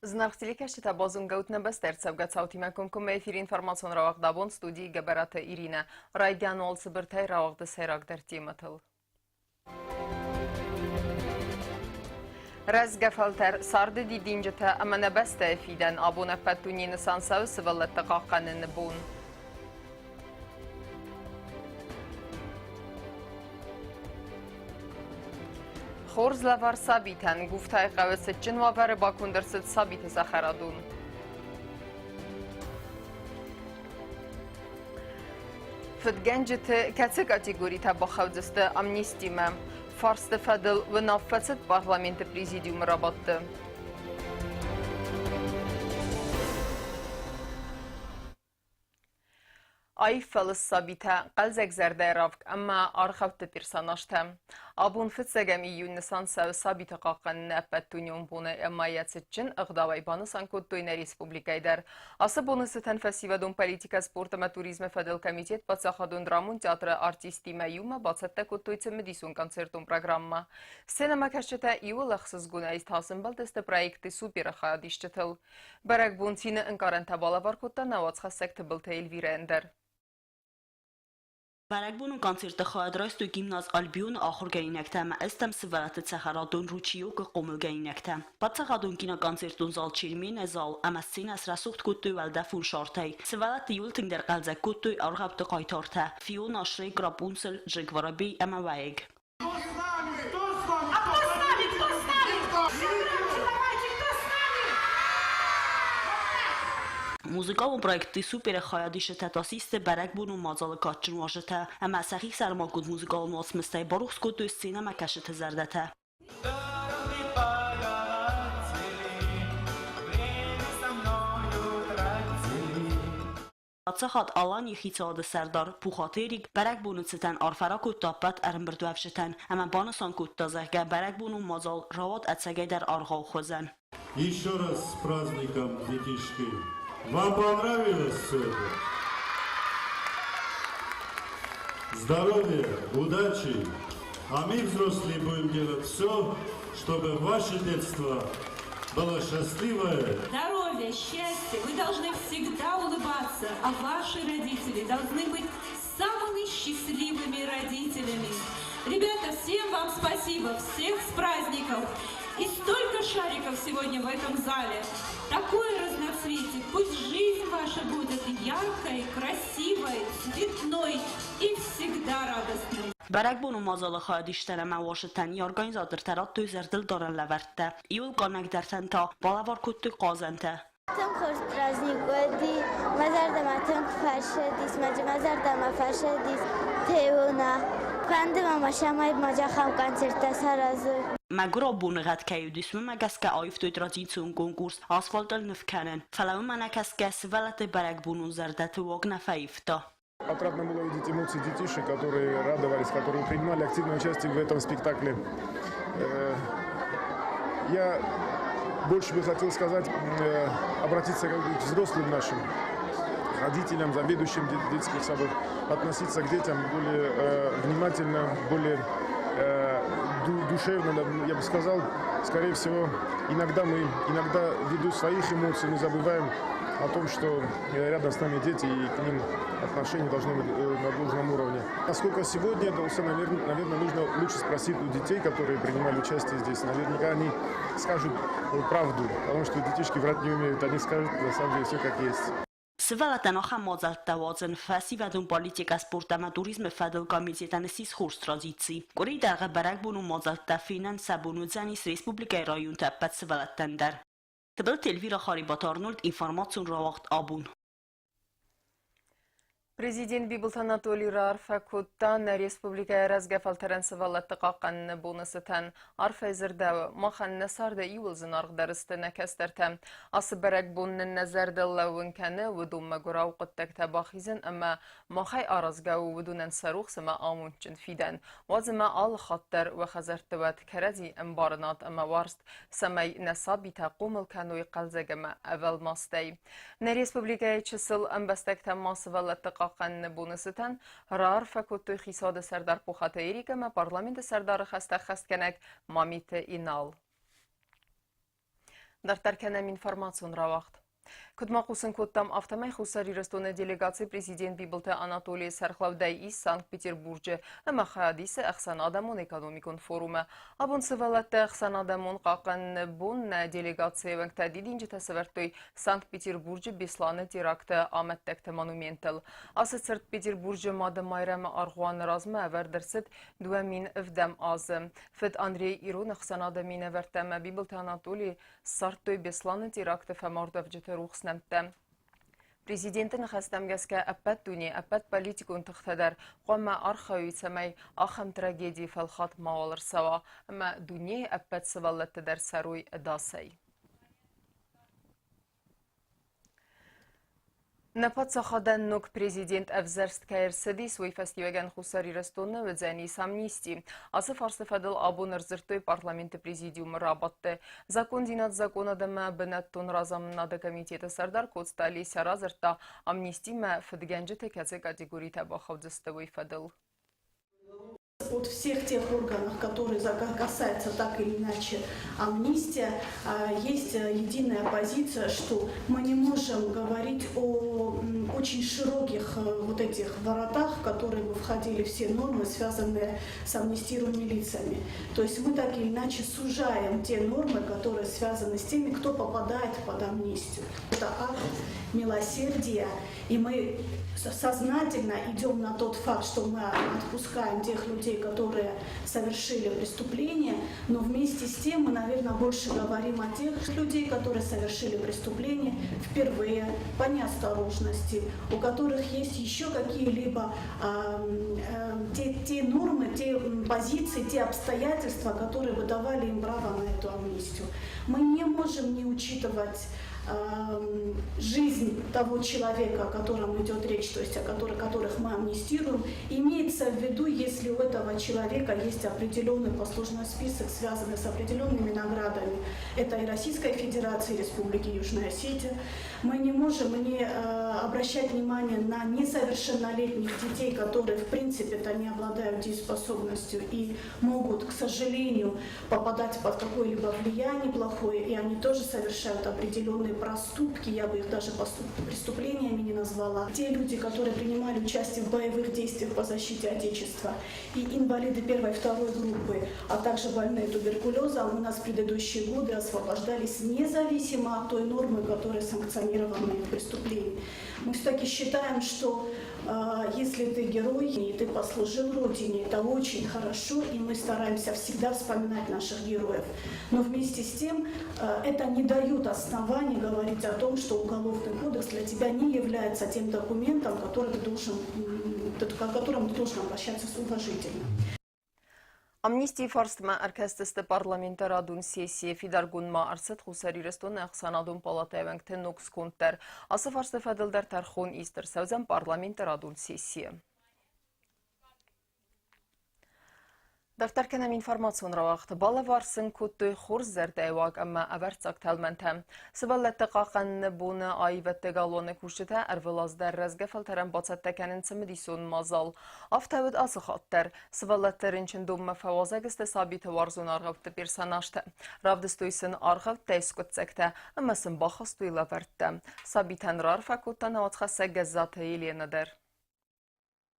Зынаргъ телекӕсджытӕ, базонгӕ ут нӕ бӕстӕ ӕрцӕугӕ цаутимӕ комкоммӕ эфиры информацион рауагъд абон студийы Гӕбӕраты Иринӕ. Райдиан уал цыбыртӕй рауагъды сӕйрагдӕр темӕтыл. Рӕзгӕ фӕлтӕр, царды дидинджытӕ ӕмӕ нӕ бӕстӕйы фидӕн абон ӕппӕт дунейы нысан цӕуы сывӕллӕтты хъахъхъӕныны бон. Хорз лӕвар сабитӕн Гуфтайы хъӕуы цытджын уавӕры баконд ӕрцыд сабиты цӕхӕрадон. Фыдгӕнджыты кӕцы категоритӕ бахаудзысты амнистимӕ? Фарсты фӕдыл уынаффӕ цыд парламенты президиумы рабадты. Аив фӕлыст сабитӕ, хъӕлдзӕг зӕрдӕйы равг ӕмӕ аргъӕутты персонажтӕ. Абон фыццӕгӕм июнь нысан цӕуы сабиты хъахъхъӕныны ӕппӕтдунеон боны ӕмӕ йӕ цытджын ӕгъдауӕй банысан кодтой нӕ республикӕйы дӕр. Ацы боны цытӕн фӕсивӕдон политикӕ, спорт ӕмӕ туризмы фӕдыл комитет паддзахадон драмон театры артисттимӕ иумӕ бацӕттӕ кодтой цымыдисон концертон программӕ. Сценӕмӕкӕсджытӕ иуыл ӕхсызгонӕй та сӕмбӕлдысты проекты суперы хайадисджытыл. Бӕрӕгбон цины ӕнкъарӕнтӕ балӕвар кодта нӕ уацхӕссӕг Тыбылты Эльвирӕйӕн дӕр. Бӕрӕгбонон концерты хайад райстой гимназ Альбион-ы ахуыргӕнинӕгтӕ ӕмӕ ӕстӕм сывӕллӕтты цӕхӕрадон Ручеек-ы хъомылгӕнинӕгтӕ. Паддзахадон киноконцертон зал Чермен-ы зал ӕмӕ сценӕ срӕсугъд кодтой уӕлдӕфон шартӕй. Сывӕллӕтты иууыл тынгдӕр хъӕлдзӕг кодтой аргъӕутты хъайтартӕ Фиона, Шрек, Рапунцель, Джек Воробей ӕмӕ Уӕйыг. Кто с нами? Кто с нами? А кто с нами? Кто с нами? Все громче давайте, кто с нами? Музыкалон проектты суперы хайадисджытӕ та систы бӕрӕгбонон мадзалы кадджын уазджытӕ ӕмӕ сӕхи сӕрмагонд музыкалон уацмыстӕй барухс кодтой сценӕмӕкӕсджыты зӕрдӕтӕ. Паддзахад Аланийы хицауады сӕрдар Пухаты Эрик бӕрӕгбоны цытӕн арфӕ ракодта ӕппӕт ӕрӕмбырдуӕвджытӕн ӕмӕ банысан кодта, зӕгъгӕ, бӕрӕгбонон мадзал рауад ӕцӕгӕйдӕр аргъау хуызӕн. Еще раз с праздником, детишки! Вам понравилось все это? Здоровья, удачи! А мы, взрослые, будем делать все, чтобы ваше детство было счастливое. Здоровья, счастья! Вы должны всегда улыбаться, а ваши родители должны быть самыми счастливыми родителями. Ребята, всем вам спасибо, всех с праздником! И столько шариков сегодня в этом зале. Такое разноцветие. Пусть жизнь ваша будет яркой, красивой, цветной и всегда радостной. Бӕрӕгбонон мадзалы хайадисджытӕн ӕмӕ уазджытӕн йӕ организатортӕ радтой зӕрдылдарӕн лӕвӕрттӕ. Иууыл къаннӕгдӕртӕн та балӕвар кодтой хъазӕнтӕ. Тынг хорз праздник уыди. Мӕ зӕрдӕмӕ тынг фӕцыдис, мӕ зӕрдӕмӕ фӕцыдис Теуна. Фӕнды мӕ ма цӕмӕй ма ахӕм концерттӕ саразой. Мӕгуырау боныгъӕд кӕй уыдис, уымӕ гӕсгӕ аивтой традицион конкурс асфальтыл ныв кӕнын, фӕлӕ уымӕ нӕ кӕсгӕ сывӕллӕтты бӕрӕгбонон зӕрдӕты уаг нӕ фӕивта. Отрадно было видеть эмоции детишек, которые радовались, которые принимали активное участие в этом спектакле. Я больше бы хотел сказать, обратиться к взрослым нашим, родителям, заведующим детских садов, относиться к детям более внимательно, более душевно, я бы сказал, скорее всего, иногда мы, иногда ввиду своих эмоций мы забываем о том, что рядом с нами дети и к ним отношения должны быть на должном уровне. Насколько сегодня это все, наверное, нужно лучше спросить у детей, которые принимали участие здесь. Наверняка они скажут правду, потому что детишки врать не умеют, они скажут на самом деле все как есть. Сывӕллӕттӕн ахӕм мадзӕлттӕ уадзын фӕсивӕдон политикӕ, спорт ӕмӕ туризмы фӕдыл комитетӕн ссис хорз традици. Къуырийы дӕргъы бӕрӕгбонон мадзӕлттӕ фенӕн сӕ бон уыдзӕнис республикӕйы районты ӕппӕт сывӕллӕттӕн дӕр. Тыбылты Эльвира Харибаты Арнольд информацион рауагъд абон. Президент Бибылты Анатолий раарфӕ кодта нӕ республикӕйы рӕзгӕ фӕлтӕрӕн сывӕллӕтты хъахъхъӕныны боны цытӕн. Арфӕ дзырдӕуы, махӕн нӕ царды иууыл зынаргъдӕр сты нӕ кӕстӕртӕ. Ацы бӕрӕгбон нын нӕ зӕрдыл лӕууын кӕны уыдонмӕ гуырау хъуыддӕгтӕ бахизын ӕмӕ махӕй аразгӕ у уыдонӕн сӕ рухс ӕмӕ амондджын фидӕн. Уадз ӕмӕ алы хатт дӕр уӕ хӕдзӕртты уӕд кӕрӕдзи ӕмбарынад ӕмӕ уарзт, цӕмӕй нӕ сабитӕ хъомыл кӕной хъӕлдзӕг ӕмӕ ӕвӕлмастӕй. Нӕ республикӕйы чысыл ӕмбӕстӕгтӕм ма сывӕллӕтты хъахъхъӕныны боны цытӕн раарфӕ кодтой хицауады сӕрдар Пухаты Эрик ӕмӕ парламенты сӕрдары хӕстӕ ӕххӕстгӕнӕг Мамиты Инал. Дарддӕр кӕнӕм информацион рауагъд. Куыд ма хъусын кодтам, афтӕмӕй Хуссар Ирыстоны делегаци президент Бибылты Анатолийы сӕргълӕудӕй ис Санкт-Петербурджы ӕмӕ хайад исы ӕхсӕнадӕмон экономикон форумы. Абон сывӕллӕтты ӕхсӕнадӕмон хъахъхъӕныны бон нӕ делегацийы уӕнгтӕ дидинджытӕ сӕвӕрдтой Санкт-Петербурджы Бесланы теракты амӕттӕгты монументыл. Ацы цырт Петербурджы Мады Майрӕмы аргъуаны размӕ ӕвӕрд ӕрцыд 2007 азы. Фыд Андрей ирон ӕхсӕнады минӕвӕрттӕ ӕмӕ Бибылты Анатолий ссардтой Бесланы теракты фӕмардуӕвджыты рухс нӕмттӕ. Президенты ныхӕстӕм гӕсгӕ ӕппӕт дуне, ӕппӕт политикон тыхтӕ дӕр хъуамӕ архайой, цӕмӕй ахӕм трагедийы фӕлхатт мауал ӕрцӕуа ӕмӕ дунейы ӕппӕт сывӕллӕттӕ дӕр цӕрой ӕдасӕй. Нӕ паддзахадӕн ног президент ӕвзӕрст кӕй ӕрцыдис, уый фӕстиуӕгӕн Хуссар Ирыстоны уыдзӕнис амнисти. Ацы фарсты фӕдыл абон ӕрдзырдтой парламенты президиумы рабадты. Закондзинад законад ӕмӕ бынӕттон разамынады комитеты сӕрдар Коцты Олеся радзырдта, амнистимӕ фыдгӕнджыты кӕцы категоритӕ бахаудзысты, уый фӕдыл. От всех тех органов, которые касаются так или иначе амнистия, есть единая позиция, что мы не можем говорить о очень широких вот этих воротах, в которые бы входили все нормы, связанные с амнистируемыми лицами. То есть мы так или иначе сужаем те нормы, которые связаны с теми, кто попадает под амнистию. Это акт милосердия, и мы сознательно идем на тот факт, что мы отпускаем тех людей, которые совершили преступление, но вместе с тем мы, наверное, больше говорим о тех людей, которые совершили преступление впервые, по неосторожности, у которых есть еще какие-либо те нормы, те позиции, те обстоятельства, которые бы давали им право на эту амнистию. Мы не можем не учитывать жизнь того человека, о котором идет речь, то есть о которых мы амнистируем, имеется в виду, если у этого человека есть определенный послужной список, связанный с определенными наградами. Это и Российская Федерация, и Республики Южная Осетия. Мы не можем не обращать внимание на несовершеннолетних детей, которые в принципе-то не обладают дееспособностью и могут, к сожалению, попадать под какое-либо влияние плохое, и они тоже совершают определенные проступки, я бы их даже преступлениями не назвала. Те люди, которые принимали участие в боевых действиях по защите Отечества, и инвалиды первой и второй группы, а также больные туберкулезом, у нас в предыдущие годы освобождались независимо от той нормы, которая санкционирована их преступлений. Мы все-таки считаем, что если ты герой и ты послужил Родине, это очень хорошо, и мы стараемся всегда вспоминать наших героев. Но вместе с тем это не дает оснований говорить о том, что Уголовный кодекс для тебя не является тем документом, который ты должен, к которому ты должен обращаться с уважительно. Амнистийы фарстмӕ ӕркастысты парламенты радон сессийы. Фидаргонд ма ӕрцыд Хуссар Ирыстоны ӕхсӕнадон палатӕйы уӕнгты ног сконд дӕр. Ацы фарсты фӕдыл дӕр тӕрхон ист ӕрцӕудзӕн парламенты радон сессийы. Дарддӕр кӕнӕм информацион рауагъд. Балӕвар сын кодтой хорз зӕрдӕйы уаг ӕмӕ ӕвӕрццаг тӕлмӕнтӕ. Сывӕллӕтты хъахъхъӕныны боны аивӕдты галуаны кусджытӕ ӕрвылаз дӕр рӕзгӕ фӕлтӕрӕн бацӕттӕ кӕнынц цымыдисон мадзал. Афтӕ уыд ацы хатт дӕр. Сывӕллӕтты рынчындонмӕ фӕуазӕг сты сабиты уарзон аргъӕутты персонажтӕ. Равдыстой сын аргъӕуттӕй скъуыддзӕгтӕ ӕмӕ сын бахастой лӕвӕрттӕ. Сабитӕн раарфӕ кодта науӕдзхӕссӕг Гӕззаты Еленӕ дӕр.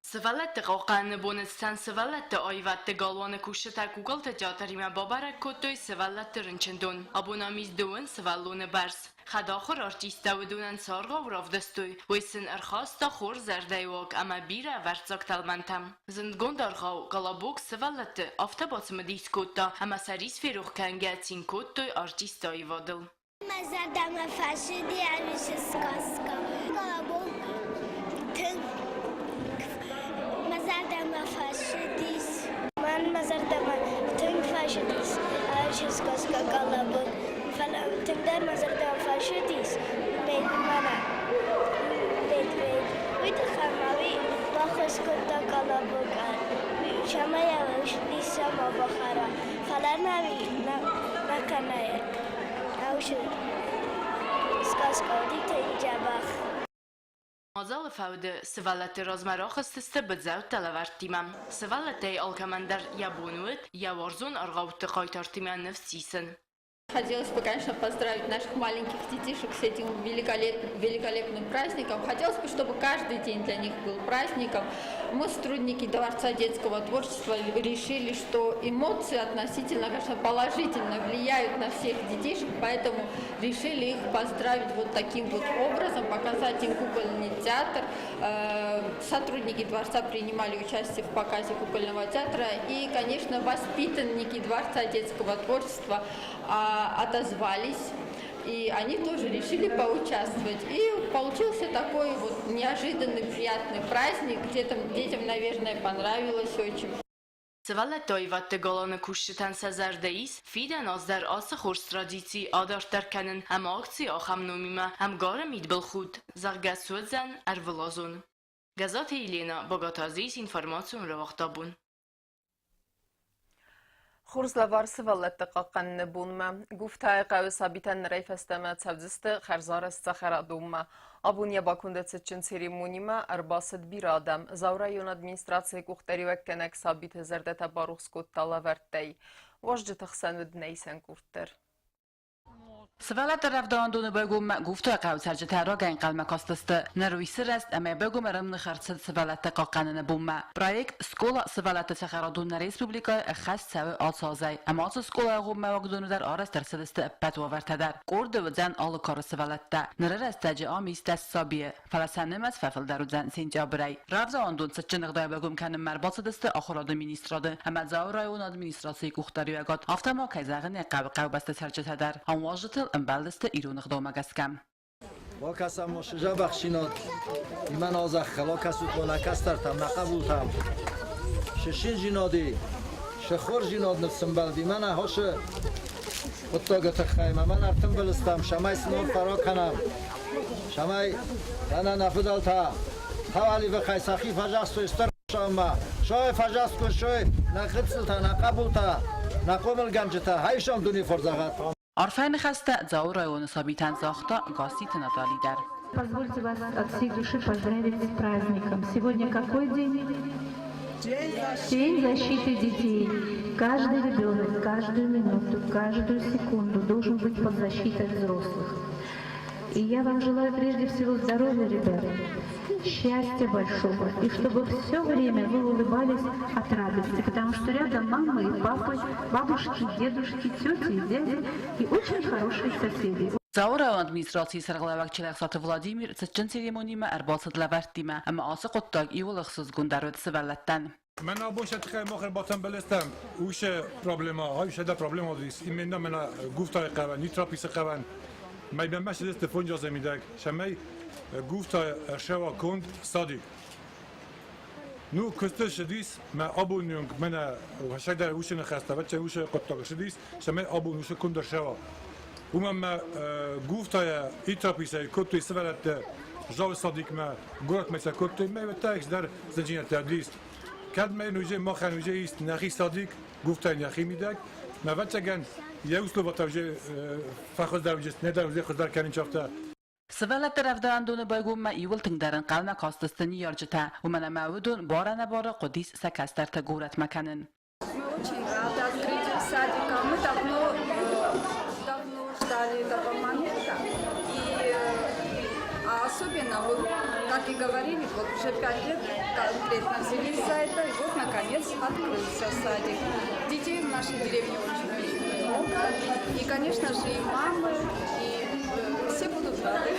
Сывӕллӕтты хъахъхъӕныны боны цытӕн сывӕллӕтты аивӕдты галуаны кусджытӕ Куколты театримӕ бабӕрӕг кодтой сывӕллӕтты рынчындон. Абон ам ис дыууын сывӕллоны бӕрц. Хӕдахуыр артисттӕ уыдонӕн цы аргъау равдыстой, уый сын ӕрхаста хорз зӕрдӕйы уаг ӕмӕ бирӕ ӕвӕрццаг тӕлмӕнтӕ. Зындгонд аргъау «Колобок» сывӕллӕтты афтӕ бацымыдис кодта, ӕмӕ сӕ рис ферох кӕнгӕ цин кодтой артисты аивадыл. Мӕ зӕрдӕмӕ фӕцыди Алисы сказка. Колобок тынг мӕ зӕрдӕмӕ фӕцыдис. Мӕн мӕ зӕрдӕмӕ тынг фӕцыдис Алисы сказка Колобок. Фӕлӕ тынгдӕр мӕ зӕрдӕмӕ фӕцыдис мӕнӕ Медведь. Уый тыххӕй ма уый баххуыс кодта Колобокӕн, цӕмӕй йӕ ницӕмӕ бахӕра. Фӕлӕ нӕ нӕ кӕнӕ Сказка дзӕбӕх. Мадзалы фӕуды сывӕллӕтты размӕ рахызтысты быдзӕуттӕ лӕвӕрттимӕ. Сывӕллӕттӕй алкӕмӕн дӕр йӕ бон уыд йӕ уарзон аргъӕутты хъайтартимӕ ныв сисын. Хотелось бы, конечно, поздравить наших маленьких детишек с этим великолепным праздником. Хотелось бы, чтобы каждый день для них был праздником. Мы, сотрудники Дворца детского творчества, решили, что эмоции относительно, конечно, положительно влияют на всех детишек, поэтому решили их поздравить вот таким вот образом, показать им кукольный театр. Сотрудники Дворца принимали участие в показе кукольного театра и, конечно, воспитанники Дворца детского творчества отозвались, и они тоже решили поучаствовать. И получился такой вот неожиданный, приятный праздник, где там детям, наверное, понравилось очень. Сывӕллӕтты аивӕдты галуаны кусджытӕн сӕ зӕрды ис фидӕн аз дӕр ацы хорз традици адарддӕр кӕнын ӕмӕ акци ахӕм номимӕ Ӕмгары мидбылхудт, зӕгъгӕ, суыдзӕн ӕрвылазон. Гӕззаты Елена, Багаты Азиз, информацион рауагъдабон. Хорз лӕвар сывӕллӕтты хъахъхъӕныны бонмӕ. Гуфтайы хъӕуы сабитӕн нырӕй фӕстӕмӕ цӕудзысты хӕрзарӕзт цӕхӕрадонмӕ. Абон йӕ баконды цытджын церемонимӕ ӕрбацыд бирӕ адӕм. Дзауы районы администрацийы къухдариуӕггӕнӕг сабиты зӕрдӕтӕ барухс кодта лӕвӕрттӕй. Уазджыты хсӕн уыд нӕ исӕн къорд дӕр. Сывӕллӕтты рӕвдауӕндоны байгоммӕ Гуфтайы хъӕуы цӕрджытӕ рагӕй ӕнхъӕлмӕ кастысты. Ныр уый сырӕзт ӕмӕ байгом ӕрӕмных ӕрцыд сывӕллӕтты хъахъхъӕныны бонмӕ. Проект «Скъола сывӕллӕтты цӕхӕрадон» нӕ республикӕйы ӕххӕст цӕуы ацы азӕй. Ӕмӕ ацы скъолайы агъоммӕ уагдоны дӕр арӕзт ӕрцыдысты ӕппӕт уавӕртӕ дӕр. Къорды уыдзӕн алы кары сывӕллӕттӕ. Ныры рӕстӕджы ам ис 10 сабийы. Фӕлӕ сӕ нымӕц фӕфылдӕр уыдзӕн сентябрӕй. Рӕвдауӕндон цытджын ӕгъдауӕй байгом кӕнынмӕ ӕрбацыдысты ахуырады министрады ӕмӕ Дзауы районы администрацийы къухдариуӕгад, афтӕ ма, кӕй зӕгъын ӕй хъӕуы, хъӕубӕсты цӕрджытӕ дӕр. Ам уазджытыл ӕмбӕлдысты ирон ӕгъдаумӕ гӕсгӕ. Бакӕсӕм сызӕбӕхсинад имӕн азӕххӕл, акӕсут ма нӕ кӕстӕртӕм, нӕ хъӕбултӕм. Шы шинжинади, шы хорзинад ныфсымбӕлди, мӕнӕ хосы хъуыддагы тыххӕй ма мӕн ӕртымбыл стӕм, цӕмӕй сын арфӕ ракӕнӕм, цӕмӕй мӕнӕ нӕ фыдӕлтӕ хауаливыхӕй сӕхи фӕзастой стыр ӕмӕ сой фӕзаскуы сой нӕ гыццылтӕ, нӕ хъӕбултӕ, нӕ хъомылгӕнджытӕ, хайсӕм дуне хорзӕгъӕд. Арфӕ ныхӕстӕ Дзауы районы сабитӕн загъта Гасситы Натали дӕр. Позвольте вас от всей души поздравить с праздником. Сегодня какой день? День защиты детей. Каждый ребенок, каждую минуту, каждую секунду должен быть под защитой взрослых. И я вам желаю прежде всего здоровья, ребята, счастья большого, и чтобы все время вы улыбались от радости, потому что рядом мамы и папы, бабушки, дедушки, тети и дяди и очень хорошие соседи. Дзауы районы администрацийы сӕргълӕууӕг Челӕхсаты Владимир цытджын церемонимӕ ӕрбацыд лӕвӕрттимӕ ӕмӕ ацы хъуыддаг иууыл ӕхсызгондӕр уыд сывӕллӕттӕн. Мӕн абон сӕ тыххӕй мах ӕрбатӕмбӕлыстӕм уыцы проблема, ай проблема дис. Именно мӕнӕ Гуфтайы хъӕуӕн, Нитраписы хъӕуӕн. Мӕймӕ сидысты фонджазы мидӕг, цӕмӕй Гуфтайы ӕрсӕуа конд садик. Ну, куысты сидис, мӕ абоны онг мӕнӕ хӕсӕгдӕр уыцы ныхӕстӕ, вӕццӕ уыцы хъуыддаг сидис, цӕмӕй абон уыцы конд ӕрсӕуа. Уымӕн мӕ Гуфтайӕ Итраписӕй кодтой сывӕллӕтты Зауы садикмӕ, горӕтмӕ сӕ кодтой, мӕ уӕдта дӕр зынджинӕдтӕ дис. Кӕд мӕ нуже махӕн уже есть нӕхи садик, гуфтӕй нӕхи мидӕг, мӕ ӕвӕццӕгӕн йӕ условатӕ уже фӕхуыздӕр уже не дӕр уже хуыздӕр кӕнын чафтӕ. Сывӕллӕтты рӕвдауӕндоны байгоммӕ иууыл тынгдӕр ӕнхъӕлмӕ кастысты ныййарджытӕ, уымӕн ӕмӕ уыдон бар-ӕнӕбары хъуыдис сӕ кӕстӕрты горӕтмӕ кӕнын. Мы очень рады открытию садика. Мы давно, давно ждали этого момента. И особенно, вот, как и говорили, вот уже 5 лет конкретно взялись за это, и вот, наконец, открылся садик. Детей в нашей деревне очень-очень много. И, конечно же, и мамы, и все будут рады.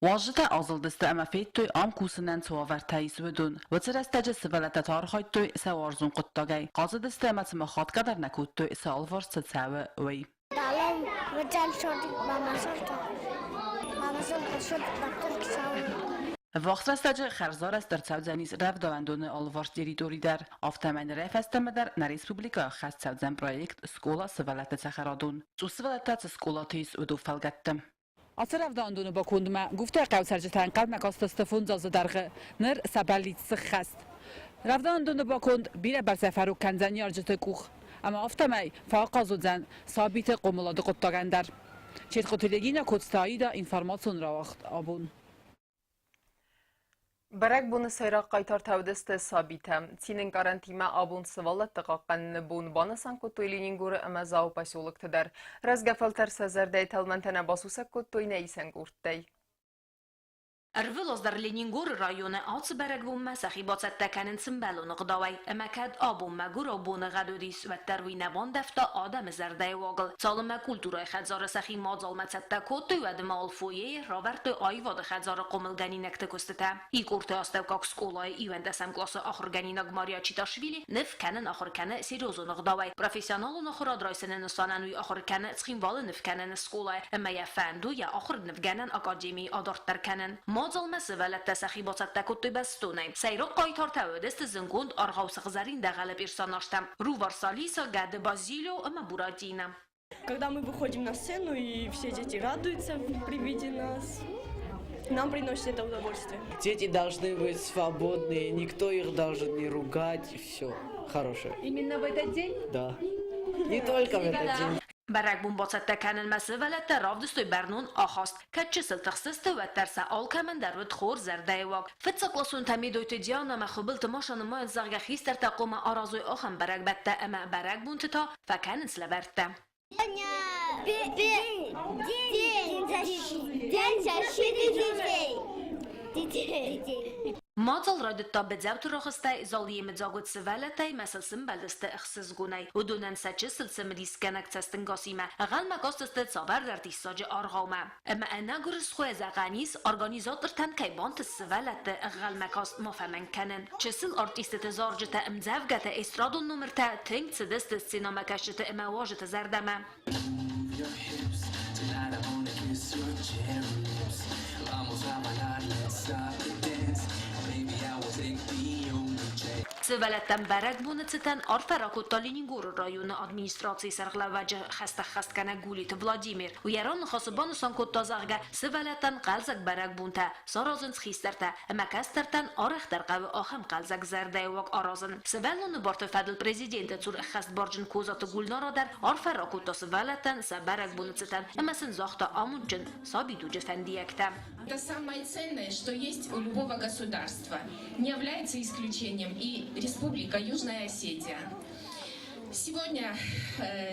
Уазджытӕ азылдысты ӕмӕ федтой, ам кусынӕн цы уавӕртӕ ис, уыдон. Уыцы рӕстӕджы сывӕллӕттӕ та архайдтой сӕ уарзон хъуыддагӕй. Хъазыдысты ӕмӕ цыма хатгӕ дӕр нӕ кодтой, цы алыварс цы цӕуы, уый. Далӕ уыдзӕн содик мамасорта. Мамасорта содик бактырк сау. Ӕввахс рӕстӕджы хӕрзарӕзт ӕрцӕудзӕнис рӕвдауӕндоны алыварс территори дӕр. Афтӕмӕй нырӕй фӕстӕмӕ дӕр нӕ республикӕйы ӕххӕст цӕудзӕн проект «Скъола сывӕллӕтты цӕхӕрадон». Цъус сывӕллӕттӕ цы скъолаты ис, уыдон фӕлгӕтты. Ацы рӕвдауӕндоны бакондмӕ Гуфтайы хъӕуы цӕрджытӕ ӕнхъӕлмӕ кастысты 5 азы дӕргъы. Ныр сӕ бӕллиц сыххӕст. Рӕвдауӕндоны баконд бирӕ бӕрцӕй фӕрог кӕндзӕн ныййарджыты къух. Ӕмӕ афтӕмӕй фӕахъаз уыдзӕн сабиты хъомылады хъуыддагӕн дӕр. Четхъуты Регина, Коцты Аида, информацион рауагъд абон. Бӕрӕгбоны сӕйраг хъайтартӕ уыдысты сабитӕ. Цины ӕнкъарӕнтимӕ абон сывӕллӕтты хъахъхъӕныны бон банысан кодтой Ленингоры ӕмӕ Дзауы поселокты дӕр. Рӕзгӕ фӕлтӕр сӕ зӕрдӕйы тӕлмӕнтӕ нӕ басусӕг кодтой нӕ исӕн къордтӕй. Ӕрвылаз дӕр Ленингоры районы ацы бӕрӕгбонмӕ сӕхи бацӕттӕ кӕнынц ӕмбӕлон ӕгъдауӕй. Ӕмӕ кӕд абон мӕгуырау боныгъӕд уыдис, уӕддӕр уый нӕ бандӕвта адӕмы зӕрдӕйы уагыл. Цалынмӕ культурӕйы хӕдзары сӕхи мадзалмӕ цӕттӕ кодтой, уӕдмӕ фойейы равӕрдтой аивады хӕдзары хъомылгӕнинӕгты куыстытӕ. Икъорты астӕуккаг скъолайы иуӕндӕсӕм къласы ахуыргӕнинаг Мария Читашвили ныв кӕнын ахуыр кӕны серьезон ӕгъдауӕй. Профессионалон ахуырад райсыны нысанӕн уый ахуыр кӕны Цхинвалы нывкӕныны скъолайы ӕмӕ йӕ фӕнды йӕ ахуыр нывгӕнӕн академийы адарддӕр кӕнын. Мадзалмӕ сывӕллӕттӕ сӕхи бацӕттӕ кодтой бӕстонӕй. Сӕйраг хъайтартӕ уыдысты зынгонд аргъау Сыгъзӕрин дӕгъӕлы персонажтӕ Рувар Салиса, Гӕды Базилио ӕмӕ Буратино. Когда мы выходим на сцену и все дети радуются при виде нас, нам приносит это удовольствие. Дети должны быть свободные, никто их должен не ругать, и все хорошее. Именно в этот день? Да. Не только в этот день. Бӕрӕгбон бацӕттӕ кӕнынмӕ сывӕллӕттӕ равдыстой бӕрнон ахаст. Кӕд чысыл тыхстысты, уӕддӕр сӕ алкӕмӕн дӕр уыд хорз зӕрдӕйы уаг. Фыццагкъласонтӕ Медойты Диана ӕмӕ Хуыбылты Маша нымайынц, зӕгъгӕ, хистӕртӕ хъуамӕ аразой ахӕм бӕрӕгбӕттӕ ӕмӕ бӕрӕгбонты та фӕкӕнынц лӕвӕрттӕ. День защиты детей. Детей. Мадзал райдыдта Быдзӕуты рохстӕй, зал йемыдзаг уыд сывӕллӕттӕй ӕмӕ сыл сымбӕлдысты ӕхсызгонӕй. Уыдонӕн сӕ чысыл цымыдисгӕнӕг цӕстӕнгасимӕ ӕнхъӕлмӕ кастысты цавӕрдӕр диссаджы аргъаумӕ. Ӕмӕ ӕнӕгуырысхойӕ зӕгъӕн ис, организатортӕн кӕй бантыст сывӕллӕтты ӕнхъӕлмӕкаст ма фӕмӕнг кӕнын. Чысыл артистыты зарджытӕ, ӕмдзӕвгӕтӕ, эстрадон номыртӕ тынг цыдысты сценӕмӕкӕсджыты ӕмӕ уазджыты зӕрдӕмӕ. Сывӕллӕттӕн бӕрӕгбоны цытӕн арфӕ ракодта Ленингоры районы администрацийы сӕргълӕууӕджы хӕстӕххӕстгӕнӕг Гулиты Владимир. Уый йӕ раныхасы банысан кодта, зӕгъгӕ, сывӕллӕттӕн хъӕлдзӕг бӕрӕгбонтӕ саразынц хистӕртӕ ӕмӕ кӕстӕртӕн арӕхдӕр хъӕуы ахӕм хъӕлдзӕг зӕрдӕйы уаг аразын. Сывӕллоны барты фӕдыл президенты цур ӕххӕстбарджын Козаты Гульнара дӕр арфӕ ракодта сывӕллӕттӕн сӕ бӕрӕгбоны цытӕн ӕмӕ сын загъта амондджын сабидуджы фӕндиӕгтӕ. Это самое ценное, что есть у любого государства. Не является исключением и Республика Южная Осетия. Сегодня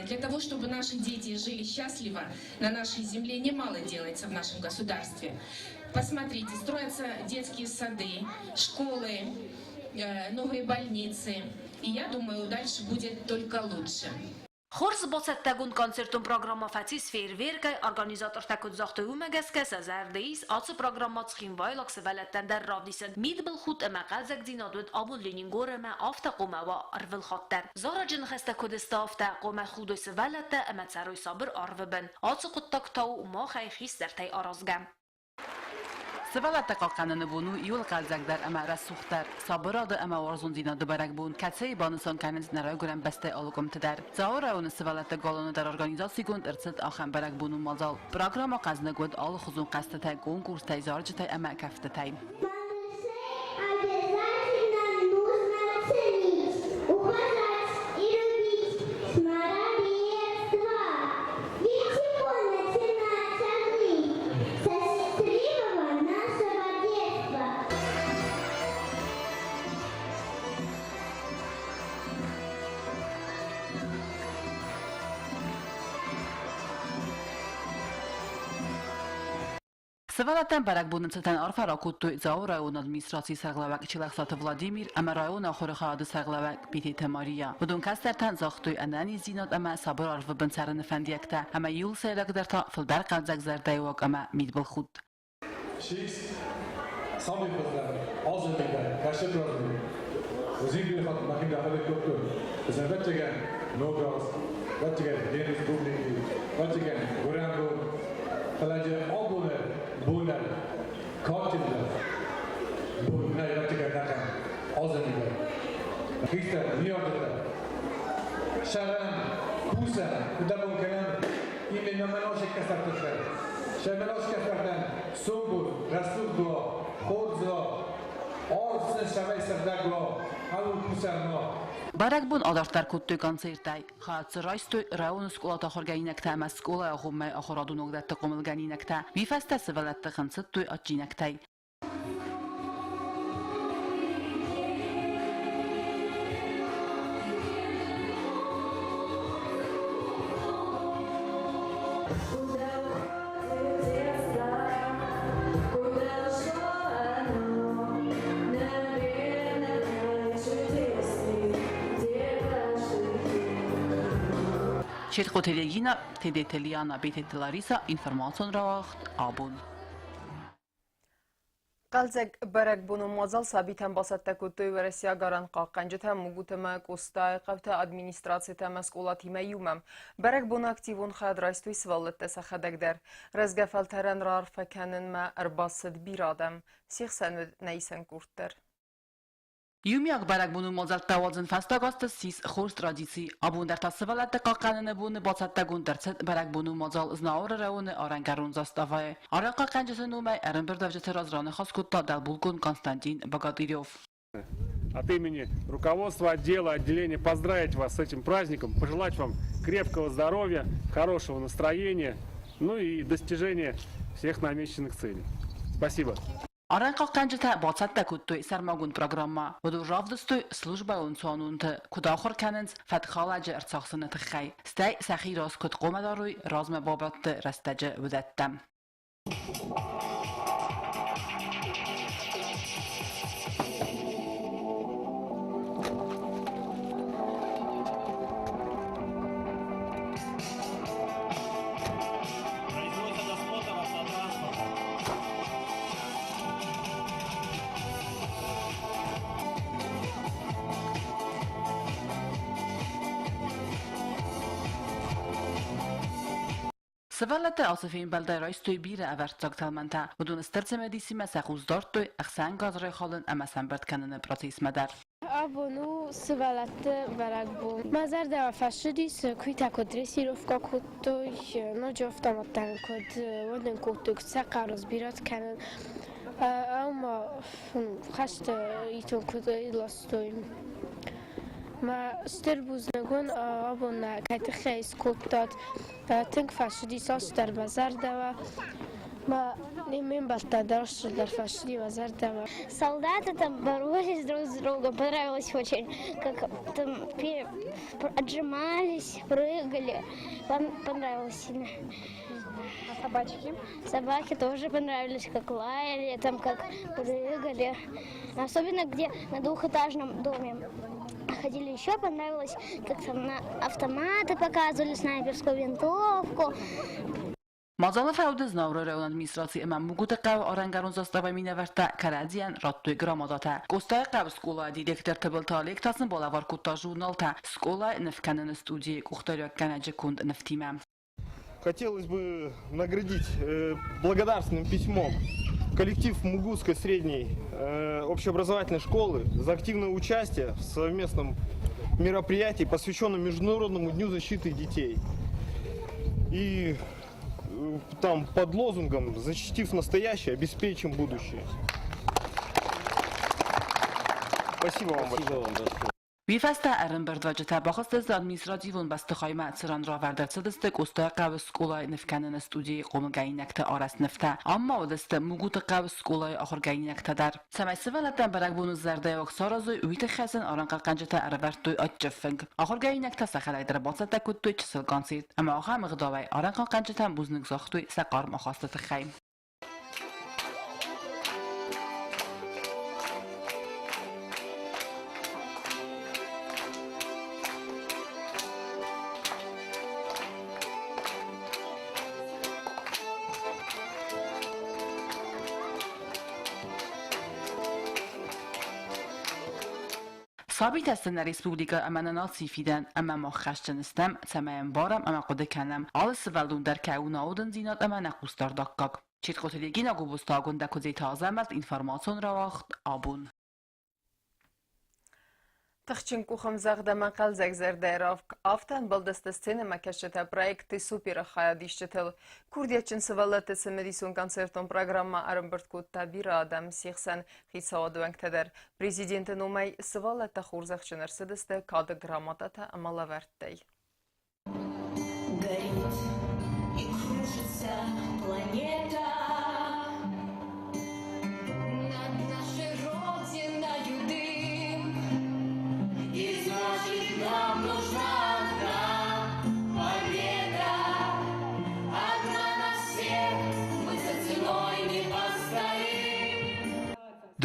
для того, чтобы наши дети жили счастливо на нашей земле, немало делается в нашем государстве. Посмотрите, строятся детские сады, школы, новые больницы. И я думаю, дальше будет только лучше. Хорз бацӕттӕгонд концертон программӕ фӕцис фейерверкӕй, организатортӕ куыд загътой, уымӕ гӕсгӕ сӕ зӕрды ис ацы программӕ цхинвайлаг сывӕллӕттӕн дӕр равдисын. Мидбылхудт ӕмӕ хъӕлдзӕгдзинад уыд абон Ленингоры ӕмӕ афтӕ хъуамӕ уа ӕрвылхатт дӕр. Зарӕджы ныхӕстӕ куыд сты, афтӕ хъуамӕ худой сывӕллӕттӕ ӕмӕ цӕрой сабыр арвы бын. Ацы хъуыддаг та у махӕй хистӕртӕй аразгӕ. Сывӕллӕтты хъахъхъӕныны бон у иууыл хъӕлдзӕгдӕр ӕмӕ рӕсугъддӕр, сабырады ӕмӕ уарзондзинады бӕрӕгбон, кӕцыйы банысан кӕнынц нӕ райгуырӕн бӕстӕйы алы къуымты дӕр. Дзауы районы сывӕллӕтты галуаны дӕр организацигонд ӕрцыд ахӕм бӕрӕгбонон мадзал. Программӕ хъӕзныг уыд алыхуызон хъӕзтытӕй, конкурстӕй, зарджытӕй ӕмӕ кӕфтытӕй. Обязательно нужно ценить, уважать и любить смарагдство. Ведь его начинается жизнь со счастливого нашего детства. Сывӕллӕттӕн бӕрӕгбоны цытӕн арфӕ ракодтой Дзауы районы администрацийы сӕргълӕууӕг Чилӕхсаты Владимир ӕмӕ районы ахуыры хайады сӕргълӕууӕг Битеты Мария. Уыдон кӕстӕртӕн загътой ӕнӕниздзинад ӕмӕ сабыр арвы бын цӕрыны фӕндиӕгтӕ ӕмӕ иууыл сӕйрагдӕр та фылдӕр хъӕлдзӕг зӕрдӕйы уаг ӕмӕ мидбылхудт. Шикс Самихызлар, азымида, кашы праздник. Узигли хат махинда хадет көптөр. Bizden вәттеген Ногаз, вәттеген Ден Республики, вәттеген Гурангон, Фаладжы абоне бунал, катиллер, бунай вәттеген нақам, азымида. Хистер, ниярдыда. Шарам, Куса, куда мумкин именно مناشик касартыхы. Шаманаш касартан, Сумбур, Расугдуа, Хорзуа, Арсын Шамай Сардагуа, Хаву Кусарма. Бӕрӕгбон адарддӕр кодтой концертӕй. Хайад дзы райстой районы скъолаты ахуыргӕнинӕгтӕ ӕмӕ скъолайы агъоммӕйы ахуырадон уагдӕтты хъомылгӕнинӕгтӕ. Уый фӕстӕ сывӕллӕтты хынцыдтой адджинӕгтӕй. Четхъоты Регина, Тедеты Лиана, Бететы Лариса, информацион рауагъд Абон. Хъӕлдзӕг бӕрӕгбонон мадзал сабитӕн бацӕттӕ кодтой уӕрӕсейаг арӕнхъахъхъӕнджытӕ Мугут ӕмӕ Къостайы хъӕуты администрацитӕ ӕмӕ скъолатимӕ иумӕ. Бӕрӕгбоны активон хайад райстой сывӕллӕттӕ сӕхӕдӕг дӕр. Рӕзгӕ фӕлтӕрӕн раарфӕ кӕнынмӕ ӕрбацыд бирӕ адӕм. Се хсӕн уыд нӕ исӕн къорд дӕр. Иумиаг бӕрӕгбоны мадзӕлттӕ уадзын фӕстаг азты ссис хорз традици. Абон дӕр та сывӕллӕтты хъахъхъӕныны боны бацӕттӕгонд ӕрцыд бӕрӕгбоны мадзал Знауыры районы арӕнгӕрон заставӕйы. Арӕнхъахъхъӕнджыты номӕй ӕрӕмбырдуӕвджыты раз раныхас кодта дӕлбулкъон Константин Богатырев. От имени руководства отдела, отделения поздравить вас с этим праздником, пожелать вам крепкого здоровья, хорошего настроения, ну и достижения всех намеченных целей. Спасибо. Арӕнхъахъхъӕнджытӕ бацӕттӕ кодтой сӕрмагонд программӕ. Уыдон равдыстой службӕйон цуанонты, куыд ахуыр кӕнынц фӕткхалӕджы ӕрцахсыны тыххӕй, стӕй сӕхи раз куыд хъуамӕ дарой размӕ бабадты рӕстӕджы, уыдӕттӕ. Сывӕллӕттӕ ацы фембӕлдӕй райстой бирӕ ӕвӕрццаг тӕлмӕнтӕ. Уыдон стыр цымыдисимӕ сӕ хъус дардтой ӕхсӕнгарз райхалын ӕмӕ сӕмбырд кӕныны процессмӕ дӕр. Абон у сывӕллӕтты бӕрӕгбон. Мӕ зӕрдӕмӕ фӕцыдис, куыйтӕ куыд дрессировкӕ кодтой, ноджы автоматтӕн куыд уынын кодтой, куыд сӕ хъару сбирӕт кӕнын ӕмӕ хӕсты итон куыд ластой. Мӕ стыр бузныг уын, абон нӕ кӕй тыххӕй скодтат. Тынг фӕцыдис алцыдӕр мӕ зӕрдӕмӕ. Ме мбӕлттӕ дӕр дӕр фӕцыди мӕ зӕрдӕмӕ. Солдаты там боролись друг с другом, понравилось очень, как там отжимались, прыгали. Понравилось сильно. А собачки? Собаки тоже понравились, как лаяли, там как прыгали. Особенно где на двухэтажном доме ходили еще, понравилось, как там на автоматы показывали, снайперскую винтовку. Мадзалы фӕуды Знауыры районы администраци ӕмӕ Мугуты хъӕуы арӕнгӕрон заставӕйы минӕвӕрттӕ кӕрӕдзийӕн радтой грамотатӕ. Къостайы хъӕуы скъолайы директор Тыбылты Олег та сын балӕвар кодта журналтӕ скъолайы нывкӕныны студийы къухдариуӕггӕнӕджы конд нывтимӕ. Хотелось бы наградить благодарственным письмом коллектив Мугутской средней общеобразовательной школы за активное участие в совместном мероприятии, посвященном Международному дню защиты детей. И там под лозунгом «Защитив настоящее, обеспечим будущее». Спасибо вам большое. Уый фӕстӕ ӕрӕмбырдуӕвджытӕ бахызтысты административон бӕстыхаймӕ, цыран равӕрд ӕрцыдысты Къостайыхъӕуы скъолайы нывкӕныны студийы хъомылгӕнинӕгты арӕзт нывтӕ. Ам ма уыдысты Мугуты хъӕуы скъолайы ахуыргӕнинӕгтӕ дӕр. Цӕмӕй сывӕллӕттӕн бӕрӕгбоны зӕрдӕйы саразой, уый тыххӕй сын арӕнхъахъхъӕнджытӕ ӕрӕвӕрдтой адджын фынг. Ахуыргӕнинӕгтӕ сӕхӕдӕг дӕр бацӕттӕ кодтой чысыл концерт ӕмӕ ахӕм ӕгъдауӕй арӕнхъахъхъӕнджытӕн бузныг загътой сӕ хъарм ахасты тыххӕй. Сабитӕ сты нӕ республикӕ ӕмӕ нӕ нацийы фидӕн, ӕмӕ мах хӕсджын стӕм, цӕмӕй ӕмбарӕм ӕмӕ хъуыды кӕнӕм, алы сывӕллон дӕр кӕй у нӕ аудындзинад ӕмӕ нӕ хъусдард аккаг. Четхъоты Регина Гобозты Агуындӕ Куыдзеты Азӕмӕт информацион рауагъд абон. Тыхджын къухӕмдзӕгъд ӕмӕ хъӕлдзӕг зӕрдӕйы равг афтӕ ӕмбӕлдысты сценӕмӕкӕсджытӕ проекты Суперы хайадисджытыл. Курдиатджын сывӕллӕтты цымыдисон концертон программӕ ӕрӕмбырд кодта бирӕ адӕм, се хсӕн хицауады уӕнгтӕ дӕр. Президенты номӕй сывӕллӕттӕ хорзӕхджын ӕрцыдысты кады грамотатӕ ӕмӕ лӕвӕрттӕй. Горит и кружится планета. Над нашей Родиною дым. И значит, нам нужна одна победа. Одна на всех, мы за ценой не постоим.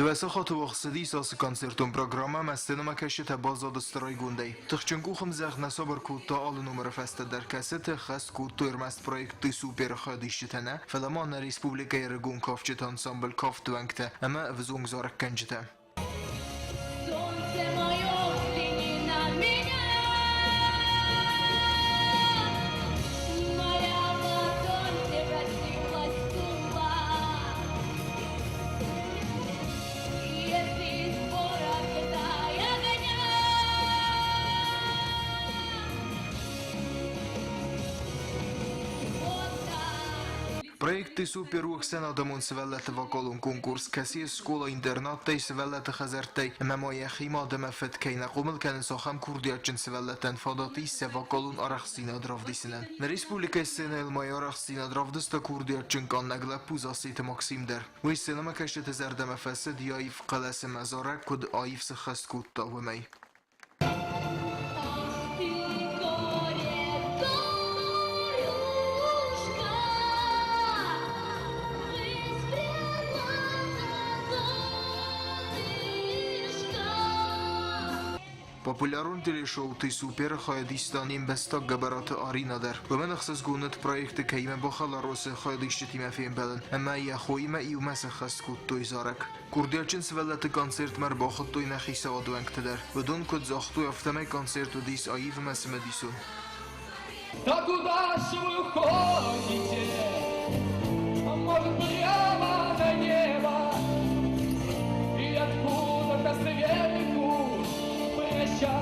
Дыууӕ сахаты уагъд цыдис ацы концертон программӕ ӕмӕ сценӕмӕкӕсджытӕ баззадысты райгондӕй. Тыхджын къухӕмдзӕгъд нӕ сабыр кодта алы номыры фӕстӕ дӕр, кӕцыты хӕс кодтой ӕрмӕст проект Ты супер-ы хайадисджытӕ нӕ, фӕлӕ ма нӕ республикӕйы ӕрыгон кафджыты ансамбль Кафты уӕнгтӕ ӕмӕ ӕвзонг зарӕггӕнджытӕ. Солнце мое, взгляни на меня, Моя ладонь превратилась в туман. Если из пороха дай огня, Вот так. Проект Ты супер у ӕхсӕнадӕмон сывӕллӕтты вокалон конкурс, кӕцыйы скъола-интернаттӕй, сывӕллӕтты хӕдзӕрттӕй ӕмӕ ма йӕхи мад ӕмӕ фыд кӕй нӕ хъомыл кӕнынц, ахӕм курдиатджын сывӕллӕттӕн фадат ис сӕ вокалон арӕхстдзинад равдисынӕн. Нӕ республикӕйы сценӕйыл ма йӕ арӕхстдзинад равдыста курдиатджын къаннӕг лӕппу Зассеты Максим дӕр. Уый сценӕмӕкӕсджыты зӕрдӕмӕ фӕцыд йӕ аив хъӕлӕс ӕмӕ зарӕг куыд аив сыххӕст кодта, уымӕй. Ах ты, горе, горюшка, вызрела лодыжка. Популярон телешоу Ты супер-ы хайадиста не мбӕстаг Гӕбӕраты Аринӕ дӕр. Уымӕн ӕхсызгон уыд проекты кӕимӕ бахӕлар уыцы хайадисджытимӕ фембӕлын ӕмӕ йӕ хоимӕ иумӕ сӕххӕст кодтой зарӕг. Курдиатджын сывӕллӕтты концертмӕ ӕрбахуыдтой нӕ хицауады уӕнгтӕ дӕр. Уыдон куыд загътой, афтӕмӕй концерт уыдис аив ӕмӕ цымыдисон. Да куда ж вы уходите? А может, прямо на небо? И откуда-то сверху прощаете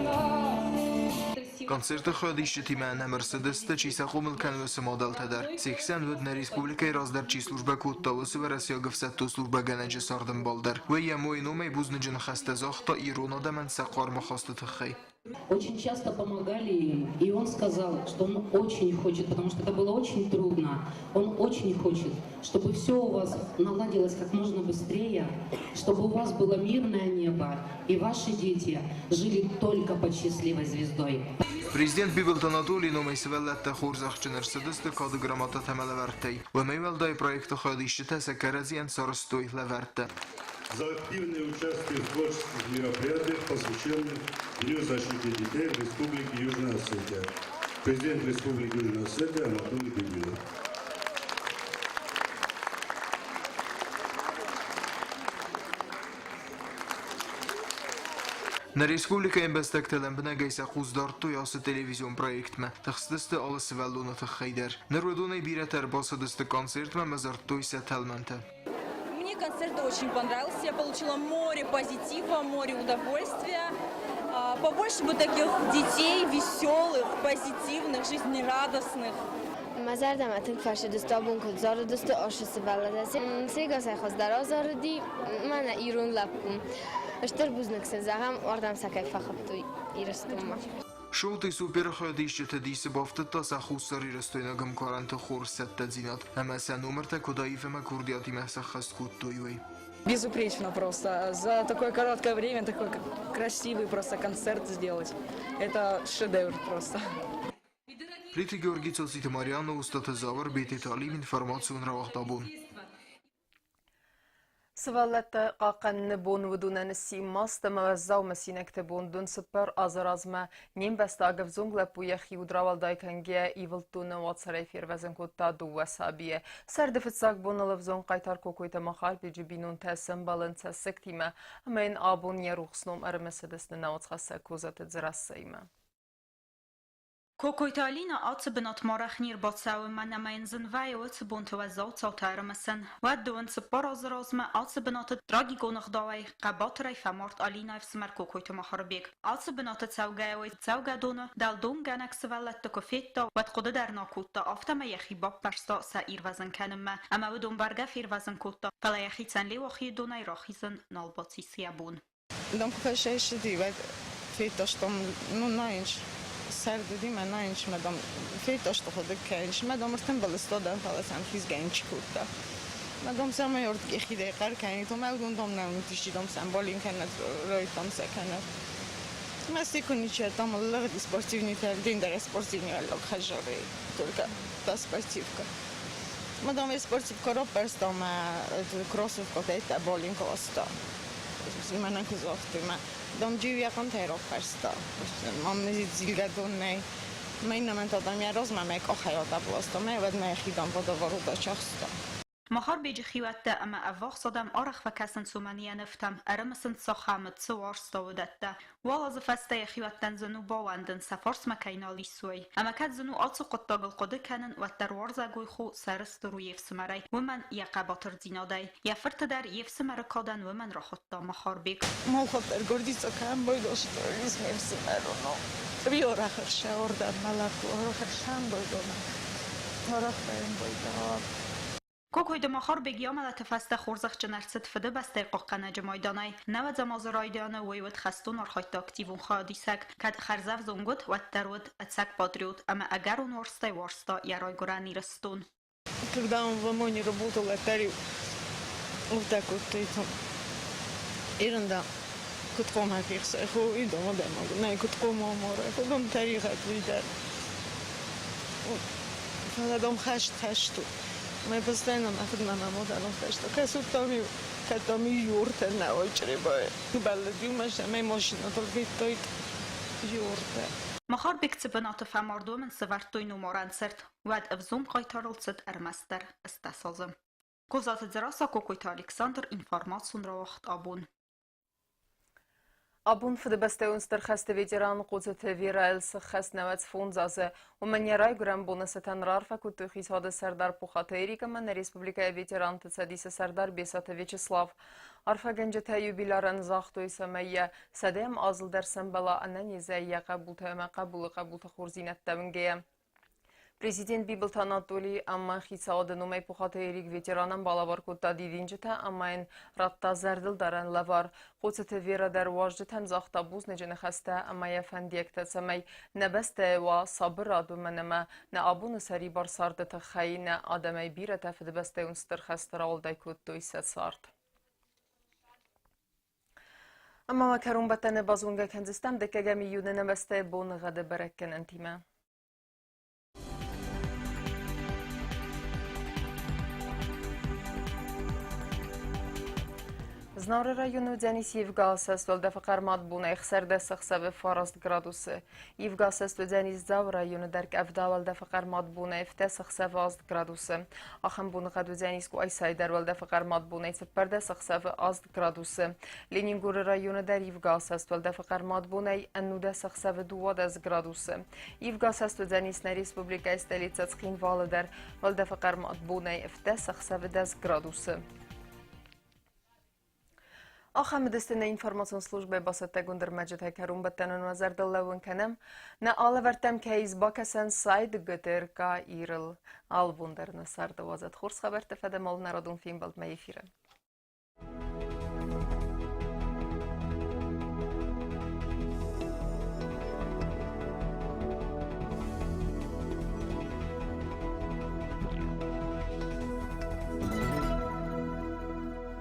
нас? Концерты хайадисджытимӕ нӕм ӕрцыдысты, чи сӕ хъомыл кӕны, уыцы мадӕлтӕ дӕр. Се хсӕн уыд нӕ республикӕйы раздӕр чи службӕ кодта, уыцы уӕрӕсейаг ӕфсӕддон службӕгӕнӕджы цардӕмбал дӕр. Уый йӕ мойы номӕй бузныджы ныхӕстӕ загъта ирон адӕмӕн сӕ хъарм ахасты тыххӕй. Очень часто помогали им, и он сказал, что он очень хочет, потому что это было очень трудно, он очень хочет, чтобы все у вас наладилось как можно быстрее, чтобы у вас было мирное небо, и ваши дети жили только под счастливой звездой. Президент Бибылты Анатолийы номӕй сывӕллӕттӕ хорзӕхджын ӕрцыдысты кады грамотатӕ ӕмӕ лӕвӕрттӕй. Уымӕй уӕлдай проекты хайадисджытӕ сӕ кӕрӕдзийӕн сарӕзтой лӕвӕрттӕ. За активное участие в творческих мероприятиях, посвященных Дню защиты детей в Республике Южная Осетия. Президент Республики Южная Осетия Анатолий Бибилов. Нӕ республикӕйы ӕмбӕстӕгтӕ лӕмбынӕгӕй сӕ хъус дардтой ацы телевизион проектмӕ, тыхстысты алы сывӕллоны тыххӕй дӕр. Ныр уыдонӕй бирӕтӕ ӕрбацыдысты концертмӕ ӕмӕ дзырдтой сӕ тӕлмӕнтӕ. Мне концерт очень понравился. Я получила море позитива, море удовольствия. Побольше бы таких детей веселых, позитивных, жизнерадостных. Мӕ зӕрдӕмӕ тынг фӕцыдысты абон куыд зарыдысты ацы сывӕллӕттӕ. Сегасӕй хуыздӕр азарыди мӕнӕ ирон лӕппу. Стыр бузныг сын зӕгъӕм, уырдӕм сӕ кӕй фӕхуыдтой Ирыстонмӕ. Шоу Ты супер-ы хайадисджыты дисы бафтыдта сӕ хуссарирыстойнаг ӕмкарӕнты хорз цӕттӕдзинад ӕмӕ сӕ номыртӕ куыд аив ӕмӕ курдиатимӕ сӕххӕст кодтой, уый. Безупречно просто. За такое короткое время такой красивый просто концерт сделать. Это шедевр просто. Плиты Георгий Цоциты Марианна, Устаты Завар, Бететы Алим, информацион рауагъдабон. Сывӕллӕттӕ хъахъхъӕныны бон уыдонӕн сси маст ӕмӕ уӕззау мысинӕгты бон дын цыппар азы размӕ не мбӕстаг ӕвзонг лӕппу йӕхи уд рауӕлдай кӕнгӕйӕ ивылд доны уацарӕй фервӕзын кодта дыууӕ сабийы. Сӕрды фыццаг боныл ӕвзонг хъайтар Кокойты Махарбеджы бинонтӕ сӕмбӕлынц цӕссыгтимӕ ӕмӕ йын абон йӕ рухс ном ӕрымысыдысты науӕдзхӕссӕг Козаты Дзерассӕимӕ. Кокойты Алинӕ ацы бынатмӕ арӕх не рбацӕуы, мӕн ӕмӕ йын зын вӕййы уыцы бонты уӕззау цаутӕ ӕрымысын. Уӕд дыууын цыппар азы размӕ ацы бынаты трагикон ӕгъдауӕй, хъӕбатырӕй фӕмард Алинӕйы ӕфсымӕр Кокойты Махарбег. Ацы бынаты цӕугӕйӕ уый цӕугӕдоны дӕлдонгӕнӕг сывӕллӕтты куы федта, уӕд хъуыды дӕр нӕ кодта, афтӕмӕй йӕхи баппӕрста сӕ ирвӕзын кӕнынмӕ ӕмӕ уыдон бӕргӕ фервӕзын кодта, фӕлӕ йӕхицӕн Леуахийы донӕй рахизын нал бацис йӕ бон. Дам куы фӕсӕйсыди, уӕд федтастам, ну, наинч сӕрд уыди мӕ наинч мӕ дам федтасты хъуыды кӕныс мӕ дам ӕртымбыл сты дам, фӕлӕ сӕм хизгӕ ничи кодта. Мӕ дам цӕмӕй ортги хидӕй хъӕр кӕнит, омӕ уыдон дам нӕ уынтысти, дам сӕм балин кӕнӕд, райдтам сӕ кӕнӕд. Мӕ секундниче там лыгъди спортивный день дӕр спортивный ӕллаг хӕззарӕй, только та спортивка. Мадам спортивка ропперста, mä кроссовка teitä bowlingkosta. Mä näkö mä dom džiuja konte roppersta. Mam zilgadunnej. Mä innamen tota mä rozma me kohajota puosto. Mä ved me хидам водоворуда часто. Махарбеджы хиуӕттӕ ӕмӕ ӕввахс адӕм арӕх фӕкӕсынц уымӕн йӕ нывтӕм, ӕрымысынц Сахамы, цы уарзта, уыдӕттӕ. Уал азы фӕстӕ йӕ хиуӕттӕн зын у баууӕндын, сӕ фарсмӕ кӕй нал ис, уый. Ӕмӕ кӕд зын у ацы хъуыддагыл хъуыды кӕнын, уӕддӕр уарзӕгой хо сӕрыстыр у йе фсымӕрӕй, уымӕн йӕ хъӕбатырдзинадӕй. Йӕ фырты дӕр йе фсымӕры кадӕн уымӕн рахуыдта Махарбег. Молхотер гордится камбойдош ме фсымӕр у. Биорахарша ордан малаху орахаршамбойдона. Орахбаембойдона. Кокойты Махарбег йӕ амӕлӕты фӕстӕ хорзӕхджын ӕрцыд Фыдыбӕстӕйы хъахъхъӕнӕджы майданӕй. Нӕуӕдзӕм азы райдианы уый уыд хӕстон архайдты активон хайадисӕг. Кӕд хӕрзӕвзонг уыд, уӕддӕр уыд ӕцӕг патриот ӕмӕ ӕгӕрон уарзтӕй уарзта йӕ райгуырӕн Ирыстон. Когда он в ОМОНе работал, я вот так вот это. Ирында куд қомақиқса хо идома дамаг най куд қомамора худом тариқат видар. Фаладом хашт хашту. Мы постоянно нахад мама модалом хашто. Касутами катами юрта на очребой. Балладю маша май машина толвитойт юрта. Махарбег цы бынаты фӕмард, уым ын сӕвӕрдтой номарӕн цырт. Уӕд ӕвзонг хъайтарыл цыд ӕрмӕстдӕр 18 азы. Козаты Дзерассӕ, Кокойты Александр, информацион рауагъд Абон. Абон Фыдыбӕстӕйон Стыр хӕсты ветеран Хъоцыты Верӕйыл сыххӕст 95 азы. Уымӕн йӕ райгуырӕн боны цытӕн раарфӕ кодтой хицауады сӕрдар Пухаты Эрик ӕмӕ нӕ республикӕйы ветеранты цӕдисы сӕрдар Бесаты Вячеслав. Арфӕгӕнджытӕ юбилярӕн загътой, цӕмӕй йӕ сӕдӕйӕм азыл дӕр сӕмбӕла ӕнӕнизӕй йӕ хъӕбултӕ ӕмӕ хъӕбулы хъӕбулты хорздзинӕдтӕ уынгӕйӕ. Президент Бибылты Анатолий ӕмӕ хицауады номӕй Пухаты Эрик ветеранӕн балӕвар кодта дидинджытӕ ӕмӕ йын радта зӕрдылдарӕн лӕвар. Хъоцыты Вера дӕр уазджытӕн загъта бузныджы ныхӕстӕ ӕмӕ йӕ фӕндиӕгтӕ, цӕмӕй нӕ бӕстӕйы уа сабырад, уымӕн ӕмӕ нӕ абоны сӕрибар царды тыххӕй нӕ адӕмӕй бирӕтӕ Фыдыбӕстӕйон Стыр хӕсты рауӕлдай кодтой сӕ цард. Ӕмӕ ма кӕронбӕттӕны базонгӕ кӕндзыстӕм дыккӕгӕм июны нӕ бӕстӕйы боныгъӕды бӕрӕггӕнӕнтимӕ. Знауыры районы уыдзӕнис ивгӕ асӕст уӕлдӕфы хъӕрмад бонӕй 16 ӕхсӕвы 9 градусы. Ивгӕ асӕст уыдзӕнис Дзауы районы дӕр къӕвда уӕлдӕфы хъӕрмад бонӕй 7 ӕхсӕвы 8 градусы. Ахӕм боныгъӕд уыдзӕнис Къуайсайы дӕр уӕлдӕфы хъӕрмад бонӕй 14 ӕхсӕвы 8 градусы. Ленингоры районы дӕр ивгӕ асӕст уӕлдӕфы хъӕрмад бонӕй 11 ӕхсӕвы 12 градусы. Ивгӕ асӕст уыдзӕнис нӕ республикӕйы столицӕ Цхинвалы дӕр уӕлдӕфы хъӕрмад бонӕй 7 ӕхсӕвы 10 градусы. Ахӕм уыдысты нӕ информацион службӕйы бацӕттӕгонд ӕрмӕджытӕ кӕронбӕттӕнӕн уӕ зӕрдыл лӕууын кӕнӕм. Нӕ алӕвӕрдтӕм кӕй ис бакӕсӕн сайт ГТРК Ирыл. Алыбон дӕр нӕ царды уадзӕд хорз хабӕртты фӕдӕмӕл народон фембӕлдмӕ эфиры.